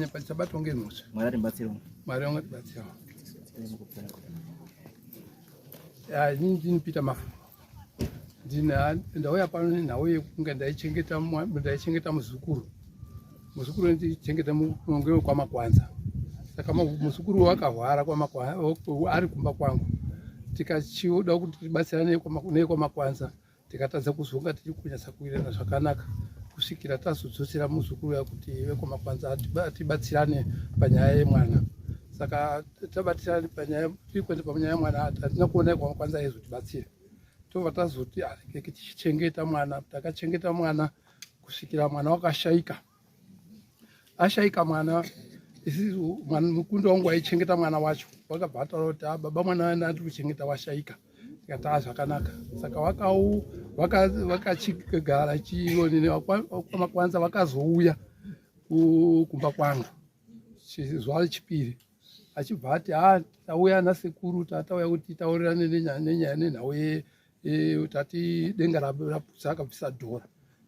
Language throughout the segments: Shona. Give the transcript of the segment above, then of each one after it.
Tisabatwa ngemhosva. Mwari atibatsire. Mwari angatibatsira. Inini ndini Peter Mafu. Ndauya pano nenhau yekunge ndaichengeta ndaichengeta muzukuru. Muzukuru ndichengeta munge kwaMakwanza. Saka muzukuru wakahwara kwaMakwanza ari kumba kwangu. Tikachiuda kuti tibatsirane nekwaMakwanza tikatadza kuzonga tiri kunyatsa kuwirirana zvakanaka kusvikira tazodzosera muzukuru uya kuti vekwamakwanza atibatsirane panyaya yemwana. Saka tabatsirane panyaya tiri kuenda panyaya yemwana hatina kuona kwamakwanza aizotibatsira. Tobva tazoti areke tichichengeta mwana, takachengeta mwana kusvikira mwana wakashaika. Ashaika mwana isisu mukunda wangu waichengeta mwana wacho wakabva ataura kuti ah, baba mwana wanda andiri kuchengeta washaika. Tikati ah, zvakanaka. Saka vakachigara chionini kwamakwanza vakazouya kumba kwangu zuva rechipiri achibva ati ah, tauya nasekuru tatauya kuti titaurirane nenyaya nenhau tati denga raputsa akabvisa dhora.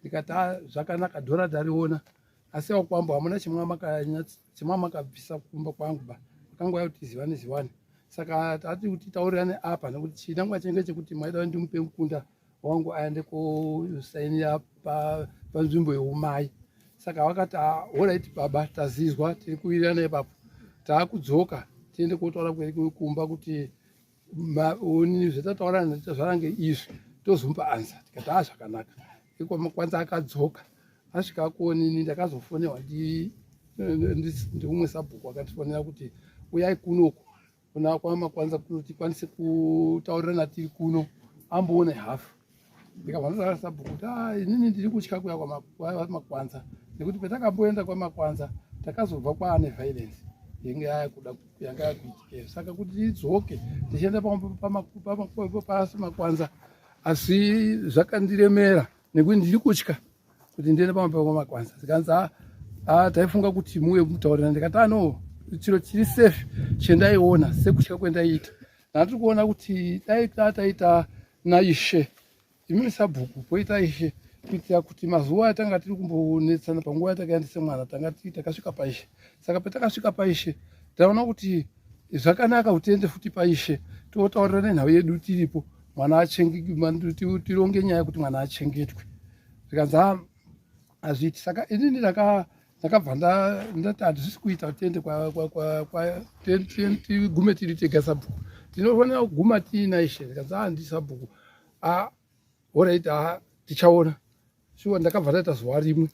Ndikati ah, zvakanaka dhora tariona asi wakwambo hamuna chimwamakabvisa kumba kwangu ba makangouya kuti zivane zivane. Saka tati kuti taurirane apa nekuti chinangwa chenge chekuti maida ndimupe mukunda wangu aende kosainira panzvimbo yeumai. Saka vakati ah, horaiti baba tazizwa tiri kuwirirana ipapo taakudzoka tiende kotaura kumba kuti zvatataura zvarange izvi tozomupa ansa. Tikati ah, zvakanaka. Ikwamakwanza akadzoka asvika kuonini ndakazofonerwa ndiumwe sabhuku akatifonera kuti uyai kunoku kuna kwamakwanza kuno tikwanise kutaurirana tiri kuno amboone hafu. Ndikabva ndataura sabhuku kuti ah, inini ndiri kutya kuya kwamakwanza nekuti petakamboenda kwamakwanza takazobva kwaane violence yanga yakuda yanga yakuitikeyo. Saka kuti tidzoke tichienda pamakwanza asi zvakandiremera nekuti ndiri kutya kuti ndiende pamakwanza. Zikanzi ah, taifunga kuti muuye mutaurira. Ndikati ah, no, chiro chiri safe chendaiona sekutya kwendaiita. Ndandiri kuona kuti dai taita naishe imimi sabhuku poita ishe kuitira kuti mazuva atanga tiri kumbonetsana panguva yatakaendesa mwana tanga takasvika paishe. Saka patakasvika paishe taona kuti zvakanaka kuti tiende futi paishe totaurira nenhau yedu tiripo mwana tironge nyaya kuti mwana achengetwe. Zvikanzi hazviiti. Saka inini ndakabva ndati handisisi kuita kuti tiende tigume tiri tega sabhuku, tinofanira kuguma tiina ishe. Zvikanzi ah, ndi sabhuku ah, horaiti ah, tichaona. Shuwa ndakabva ndaita zuva rimwe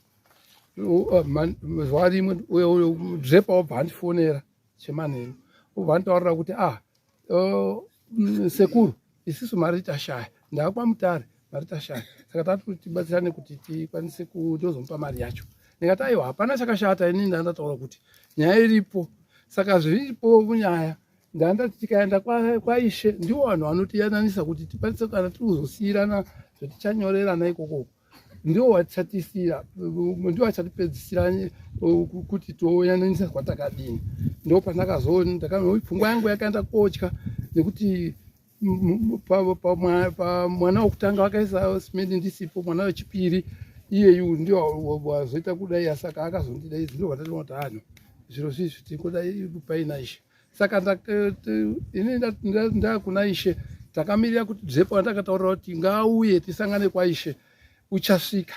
zuva rimwe drepa wabva andifonera chemanheru obva anditaurira kuti ah, sekuru isisu mari tashaya, ndaakwamutare mari tashaya, saka tati kuti tibatsirane kuti tikwanise kutozomupa mari yacho. Ndikati aiwa hapana chakashata, inini ndandataura kuti nyaya iripo. Saka zviripo munyaya ndandati tikaenda kwaishe ndiwo vanhu vanotiyananisa kuti tikwanise kana tiri kuzosiyirana zvatichanyorerana ikoko, ndiwo vachatisira ndiwo vachatipedzisira kuti toyananisa kwatakadini. Ndo pandakazoona pfungwa yangu yakaenda kotya nekuti pamwana wekutanga vakaisa simende ndisipo, mwana wechipiri iyeyu ndio wazoita kudai, saka akazondidai ndo vatatoona kuti ano zviro zvizvi tingodai paina ishe. Saka ini ndakuna ishe takamirira kuti dzepa wandakataurira kuti ngauye tisangane kwaishe uchasvika.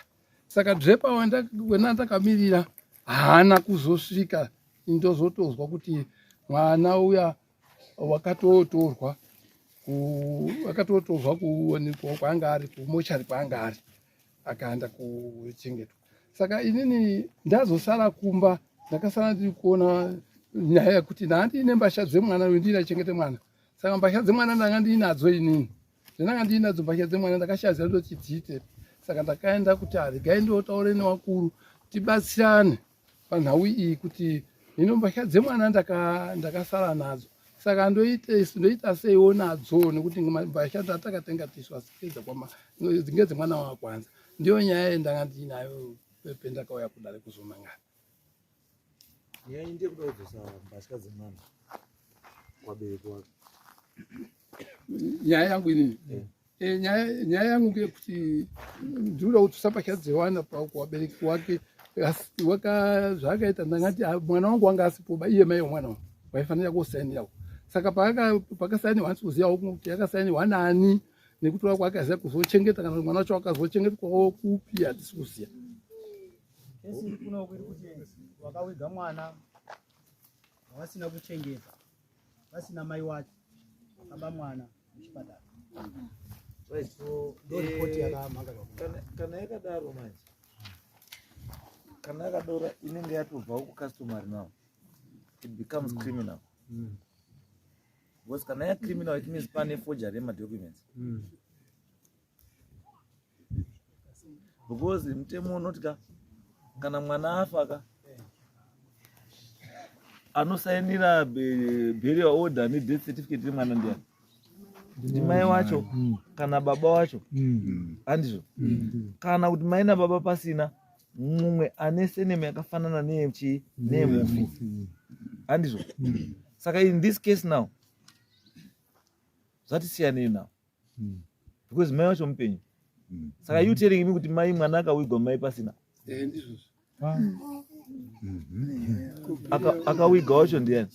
Saka dzepa wena ndakamirira haana kuzosvika, ndozotozwa kuti mwana uya wakatotorwa akatotorwa kuonekwa kwaanga ari kumochari kwaanga ari akaenda kuchengetwa. Saka inini ndazosara kumba, ndakasara ndiri kuona nyaya yekuti ndandine mbatya dzemwana uyu ndinachengete mwana. Saka mbatya dzemwana ndanga ndinadzo inini, ndanga ndinadzo mbatya dzemwana ndakashaya ziva ndoti dziite. Saka ndakaenda kuti regai ndotaure nevakuru tibatsirane panhau iyi kuti hino mbatya dzemwana ndakasara nadzo, saka ndoita seiwo nadzo nekuti mbatya dzatakatenga tisu asi ngedzemwana wakwanza. Ndiyo nyaya yendanga ndinayo pendakauya kudare kuzomangana. Nyaya iyi ndeyekuda kudzosa mbatya dzemwana kuvabereki wake. Nyaya yangu inini nyaya yangu ngeyekuti ndinoda kudzosa mbatya dzevana kuvabereki wake Zvaakaita ndangati mwana wangu wanga asipoba, iye mai wemwana wangu waifanira kusainirawo. Saka pakasainiwa handisi kuzivawo kuti yakasainiwa nani, nekutora kwaakaziva kuzochengeta, kana mwana wacho akazochengetwawo kupi, hatisi kuziva. Kesi iri kuno iri kuti wakawiga mwana wasina kuchengeta, vasina mai wacho, wakaba mwana muchipatara. So ndo ripoti yakamhangarwa. Kana yakadaro manje, kana yakadaro inenge yatobva kucustomary, now it becomes criminal, because kana yacriminal it means pane forgery yemadocuments, because mutemo unoti ka kana mwana afa ka, anosainira burial order nedeath certificate remwana ndiani? Ndimai wacho kana baba wacho, handizvo? Kana kuti mai nababa pasina, mumwe ane surname yakafanana neyechii, neyemufi, handizvo? Saka in this case now zvatisiyanei now, because mai wacho mupenyu. Saka you telling me kuti mai mwana akawigwa mai pasina? Eh, ndizvozvo. Akawiga wacho ndiani?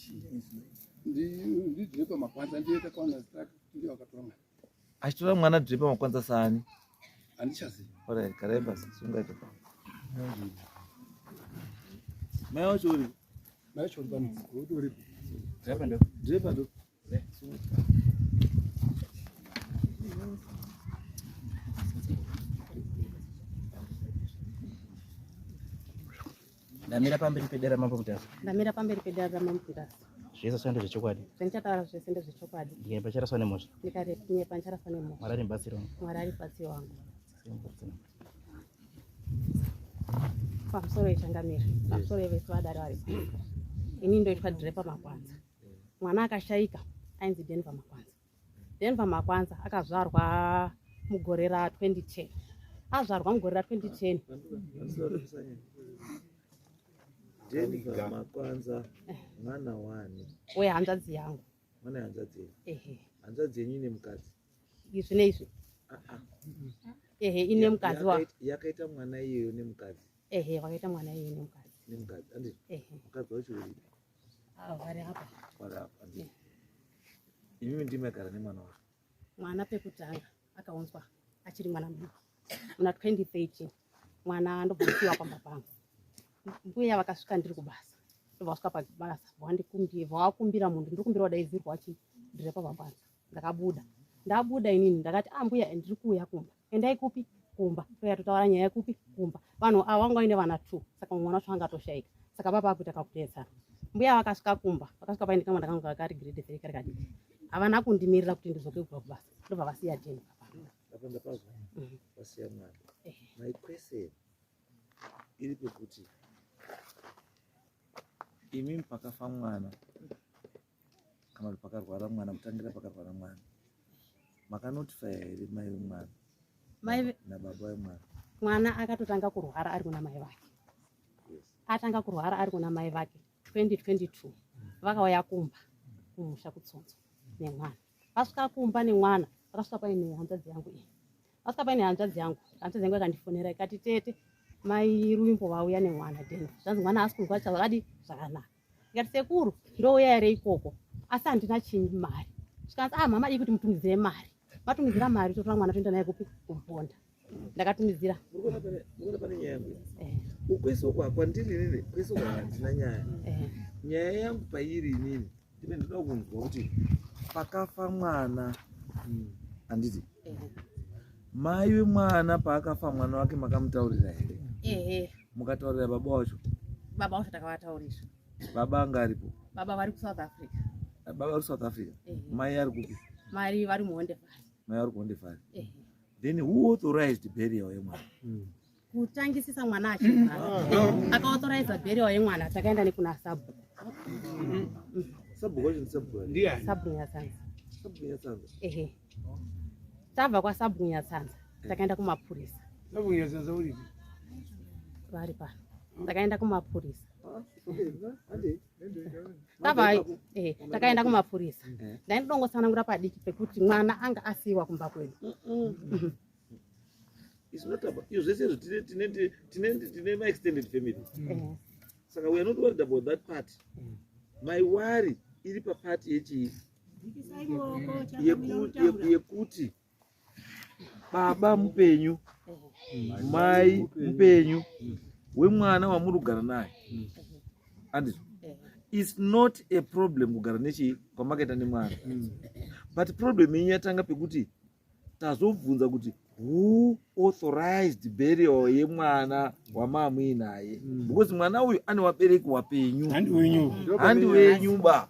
Ndidhirepa Makwanza, ndiye takawana zita, ndiye wakatora mwana. Achitora mwana Dhirepa Makwanza saani? Handichazivi. Alright, garai pasi, sungaita mai wacho uri Mai wacho uri pano, uripo. Dhirepa ndo. Ndamira pamberi pedare Mambo Mutasa. Ndamira pamberi pedare raMambo Mutasa. Zvese zvando zvechokwadi. Zvandichataura zvese ndezvechokwadi. Ndikanyepa charaswa nemhosva. Ndikanyepa ndicharaswa nemhosva. Mwari ari mubatsiri wangu. Mwari ari mubatsiri wangu. Pamusoro yechangamira, pamusoro yevese vadare vari, ini ndoitwa Dhirepa Makwanza. Mwana akashaika ainzi Denver Makwanza. Denver Makwanza akazvarwa mugore ra2010. Azvarwa mugore ra2010. Denver Makwanza mwana wani? Wehanzvadzi yangu. Mwana yehanzvadzi yenyu? Ehe. Hanzvadzi yenyu ine mukadzi? Izvi neizvi. Ah, ah. Ehe, ine mukadzi wa Yakaita mwana iyeyo nemukadzi? Ehe, wakaita mwana iyeyo nemukadzi. Nemukadzi, handizvo? Ehe. Mukadzi wacho uripi? Ah, vari apa. Vari apa, handizvo? Imimi ndimagara nemwana wacho? Mwana pekutanga akaunzwa achiri mwana mudiki muna 2013. Mwana ndobva musiwa pamba pangu. Mbuya vakasvika ndiri kubasa, ndobva vasvika pabasa, vakumbira munhu, ndiri kumbira wadaidzirwa achidhirepa Makwanza. Ndakabuda, ndabuda inini ndakati, "A mbuya, ndiri kuuya kumba." "Endai kupi?" "Kumba." Toya totaura nyaya yekupi? Kumba. Vanhu ava vanga vaine vana two, saka mumwe mwana wacho anga atoshaika, saka baba akuita kakudetsana. Mbuya vakasvika kumba, vakasvika paine kamwana kangu kari grade 3, kari kadiki. Havana kundimirira kuti ndidzoke kubva kubasa, ndobva vasiya Denver. Apa ndapazwa. Wasiya mwana. Ehe. My question iri pekuti imimi pakafa mwana kana kuti pakarwara mwana, kutangira pakarwara mwana, makanotifaya here mai vemwana nababa vemwana? Mwana akatotanga kurwara ari kuna mai vake. Atanga kurwara ari kuna mai vake 2022, vakauya kumba kumusha kuTsonzo nemwana. Vasvika kumba nemwana, vakasvika paine hanzvadzi yangu iyi. Vasvika paine hanzvadzi yangu, hanzvadzi yangu yakandifonera ikati, "Tete, mai Ruvimbo vauya nemwana Denver, zvanzi mwana haasi kunzwa zvakadi zvakanaka." Ndikati, "Sekuru, ndouya here ikoko? Asi handina chinyi, mari." Zvikanzi, "Ah, mama, ii kuti mutumidzire mari. Matumidzira mari, totora mwana toenda naye kupi? Kubhonda." Ndakatumidzira. Murikuona pane nyaya yangu? Eh. Ukwese uku kwandiri inini, kwese uku handina nyaya. Eh. Nyaya yangu pairi inini ndibe ndinoda kunzwa kuti pakafa mwana, handiti? Eh. Mai vemwana paakafa mwana wake makamutaurira here? Ehe. Mukataurira baba wacho? Baba vacho takavataurira. Baba anga aripo? Baba vari kuSouth Africa. Baba vari South Africa? Ehe. Mai ari kupi? Mari vari muHonde Valley. Mai vari kuHonde Valley. Ehe. Then who authorized burial yemwana? Kutangisisa mwana achirwara, akaauthoriza burial yemwana, takaenda nekuna sabhuku. Sabhuku wacho ndisabhuku? Ndiani? Sabhuku Nyatsanza. Sabhuku Nyatsanza? Ehe. Tabva kwasabhuku Nyatsanza takaenda kumapurisa. Sabhuku Nyatsanza uripi? Vari pano. Takaenda kumapurisa. Ah, okay, handi. Tabva, ehe, takaenda kumapurisa. Eh. Ndaindongotsanangura padiki pekuti mwana anga asiyiwa kumba kwedu. It's not about izvo zvese izvo tine maextended family. Saka we are not worried about that part. My worry iri papart yechii? Yekuti baba mupenyu, mai mupenyu wemwana wamuri kugara naye, andizvo? It's not a problem kugara nechii kwamakaita nemwana, but problem yenyu yatanga pekuti tazobvunza kuti who authorized burial yemwana wamamuinaye, because mwana uyu ane wabereki wapenyu. Handi wenyu. Handi wenyu ba.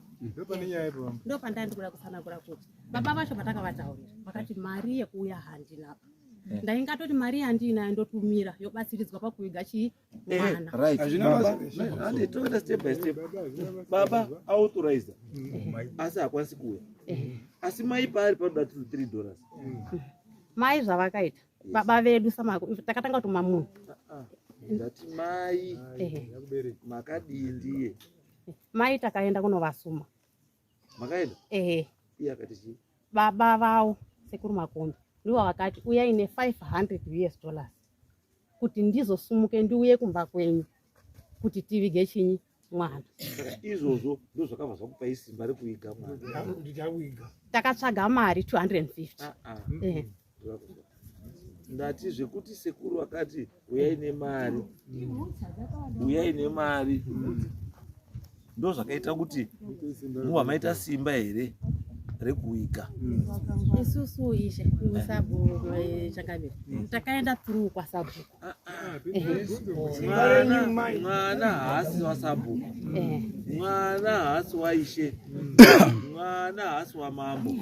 Ndo pandai ndikuda kutsanangura kuti baba vacho patakavataurira vakati mari yekuuya handinapa. Ndaingatoti mari yandinayo ndotumira yobatsiridzwa pakuviga chii mwana. Right. Hazvina Baba, basa. handi toenda step by step. Baba authorizer, asi hakwanisi kuuya, asi mai paari panoda $3. Mai zvavakaita, baba vedu samako takatanga kutuma munhu. Ndati mai. Makadii ndiye? Mai takaenda kunovasuma. Makaenda? Ehe. Iye akati chii? Baba vavo sekuru Makombe ndivo vakati uyai ne500 US dollars kuti ndizosumuke ndiuye kumba kwenyu kuti tivige chinyi mwana. Saka izvozvo ndo zvakabva zvakupai simba rekuiga mwana? Ndichawiga. Takatsvaga mari 250. Ah, ah. Ehe. Ndati zvekuti sekuru akati uyai nemari, uyai nemari, ndo zvakaita kuti muva maita simba here rekuiga? Isusu ishe musabhuku changamire takaenda through kwasabhuku. Mwana haasi wasabhuku. Mwana haasi waishe, mwana haasi wamambo.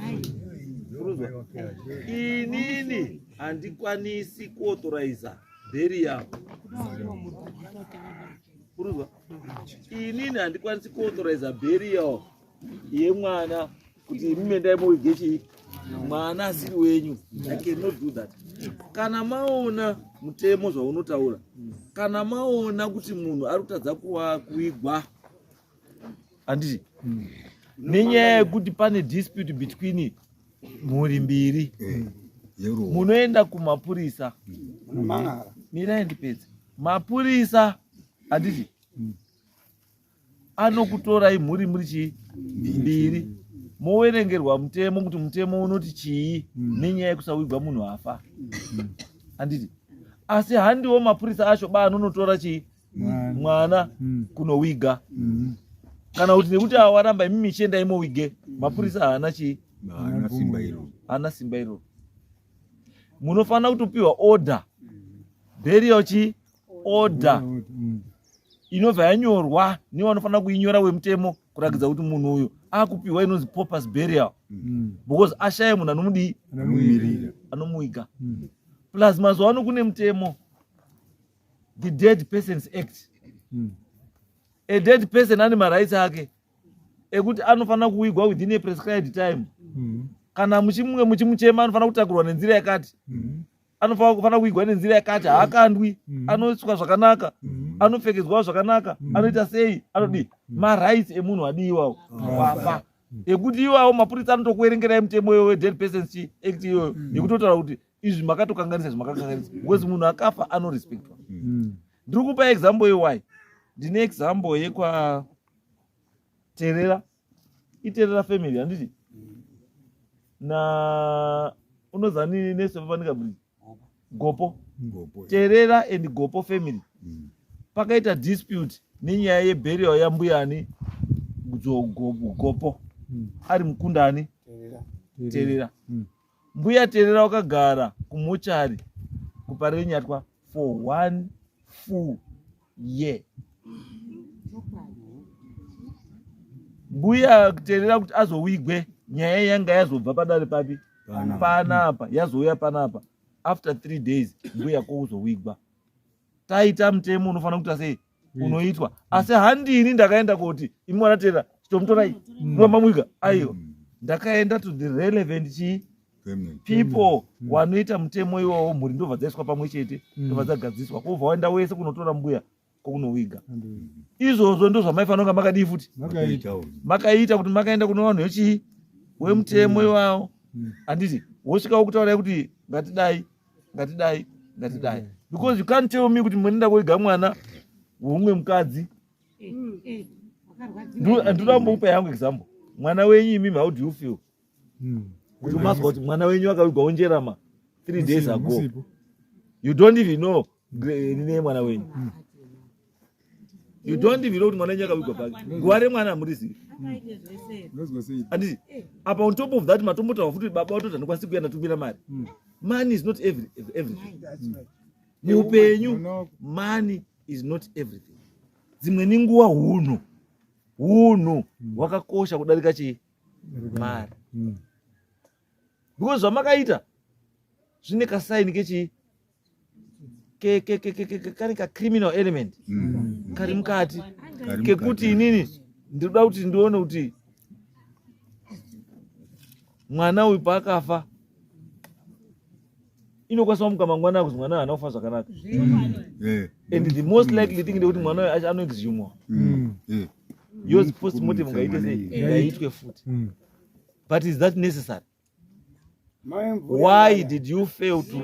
Kuruzwa inini handikwanisi kuauthoriza burial. Kuruzwa inini handikwanisi kuauthoriza burial yemwana kuti imi endai muwige chii mwana asiri wenyu. I cannot do that. Kana maona mutemo zvaunotaura, kana maona kuti munhu ari kutadza kuigwa, handiti, nenyaya yekuti pane dispute between mhuri mbiri, munoenda kumapurisa. Mirai ndipedze. Mapurisa, handiti, anokutorai mhuri muri chii mbiri, mowerengerwa mutemo kuti mutemo unoti chii nenyaya yekusawigwa munhu afa, handiti? Asi handiwo mapurisa acho ba anonotora chii mwana kunowiga, kana kuti nekuti awaramba, imi michiendai mowige. Mapurisa haana chii? Haana simba iro. Haana simba iroro. Munofanira kutopiwa order, burial chi order inobva yanyorwa nevanofanira kuinyora wemutemo, kurakidza kuti munhu uyu akupiwa inonzi paupers burial because ashaya munhu anomudii? Anomumirira. Anomuiga. Plus mazuva ano kune mutemo, the Dead Persons Act. A dead person ane marights ake ekuti anofanira kuwigwa within a prescribed time. Kana muchimwe muchimuchema, anofanira kutakurwa nenzira yakati, anofanira kufanira kuigwa nenzira yakati, haakandwi, anoiswa zvakanaka, anopfekedzwawo zvakanaka, anoita sei, anodii, marights emunhu adii iwawo wafa, ekuti iwawo mapurisa anotokuverengerai mutemo iyoyo weDead Persons chi Act iyoyo, yekutotaura kuti izvi makatokanganisa, izvi makakanganisa, because munhu akafa anorespectwa. Ndiri kupa example yewhy. Ndine example yekwa Terera, iTerera family, handiti? Na unoziva nini nesepapanika bridge, Gopo. Gopo. Terera and Gopo family pakaita dispute nenyaya yeburial yambuyani Gopo ari mukundani Terera. Mbuya Terera wakagara kumochari kuParenyatwa for one full year. Mbuya Terera kuti azowigwe, nyaya yanga yazobva padare papi? Panapa. Yazouya panapa after 3 days, mbuya kouzowigwa. Taita mutemo unofanira kuita sei, unoitwa, asi handini ndakaenda kuti imi mwana Terera chitomutorai muramba muiga, aiwa. Ndakaenda to the relevant chii Family. people wanoita mutemo iwawo. Mhuri ndobva dzaiswa pamwe chete, ndobva dzagadziswa, kwobva waenda wese kunotora mbuya kokunowiga. Izvozvo ndo zvamaifanira kunga makadii futi? Makaitawo. Makaita kuti makaenda kune vanhu vechii wemutemo iwawo, handiti? Wosvika wokutaurai kuti ngatidai, ngatidai. Ngatidai, because you can't tell me kuti munoenda kuiga mwana weumwe mukadzi. Ndoda kumbokupa yangu example. Mwana wenyu imimi, how do you feel kuti mazwa kuti mwana wenyu akavigwa unjerama 3 days ago? Musipo. You don't even know nine mwana wenyu. You don't even know kuti mwana wenyu akavigwa pake. Nguva remwana hamurizivi. Unozwa sei? Handiti apa on top of that matombotaura futi baba watoti handikwanisi kuya, ndatumira mari. Money is not everything muupenyu. Mwana wako. Money is not everything. Dzimweni nguva hunhu hwakakosha kudarika chii? Mari. Because zvamakaita zvine kasaini kechii? Kane kacriminal element kari mukati. Kari Kekuti mukati. inini ndinoda kuti ndione kuti mwana uyu paakafa, inokwanisa kumuka mangwana kuzi mwana uyu haana kufa zvakanaka. And the most likely thing ndekuti mwana uyu anoexhumwa. Yozi postmortem ngaite sei? Ngaitwe futi. But is that necessary? Why did you fail to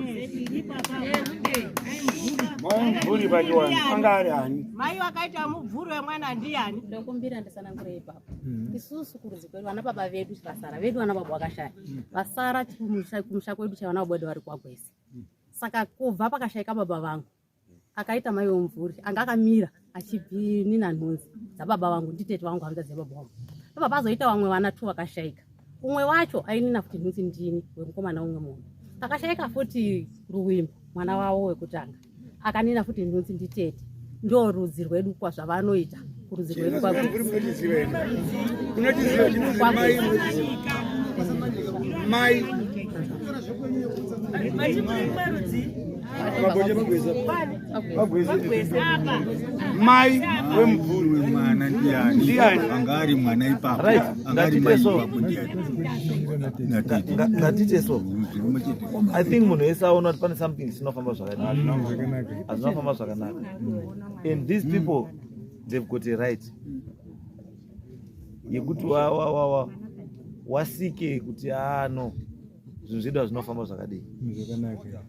Mai mvuri pachiwani anga ari ani? Mai wakaita mubvuri wemwana ndiani? Ndokumbira ndisanangure ipapo. Isusu kurudzi kwedu, vana baba vedu vasara vedu, vana baba vakashaya vasara kumusha kwedu chavana baba vedu vari kwaGwese. Saka kubva pakashayika baba vangu, akaita mai wemumvuri anga akamira achibvinina nhunzi dzababa vangu nditete vangu, hanza dzebaba vangu. Ndobva pazoita vamwe vana two vakashayika. Umwe wacho ainina futi nhunzi ndini wemukomana. Umwe munhu akashayika futi, Ruwimbo, mwana wavo wekutanga, akanina futi nhunzi nditete. Ndo rudzi rwedu kwazvavanoita kurudzi rwedu Mvuri kwaGwese. munochiziva here? Unochiziva chinonzi mai? Munochiziva mai? Magweza. Mai wemubvuri Wemwana ndiani? Ndiani? Anga ari mwana ipapo. Right. Anga ari Ngatite mai so. ipapo ndiani? Natete. Ngatite so. Zvirimo chete. I think munhu wese aona kuti pane something chisinofamba zvakanaka. Zvakanaka. Hazvinofamba zvakanaka, and these people, they've got a right yekuti wasike kuti ano zvinhu zvedu hazvinofamba zvakadii. Zvakanaka.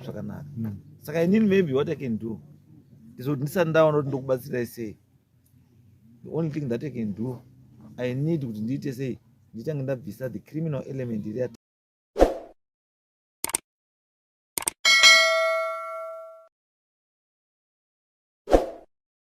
Zvakanaka. Saka inini maybe what I can do is kuti ndisati ndaona kuti ndokubatsirai sei, the only thing that I can do, I need kuti ndiite sei, nditange ndabvisa the criminal element iri.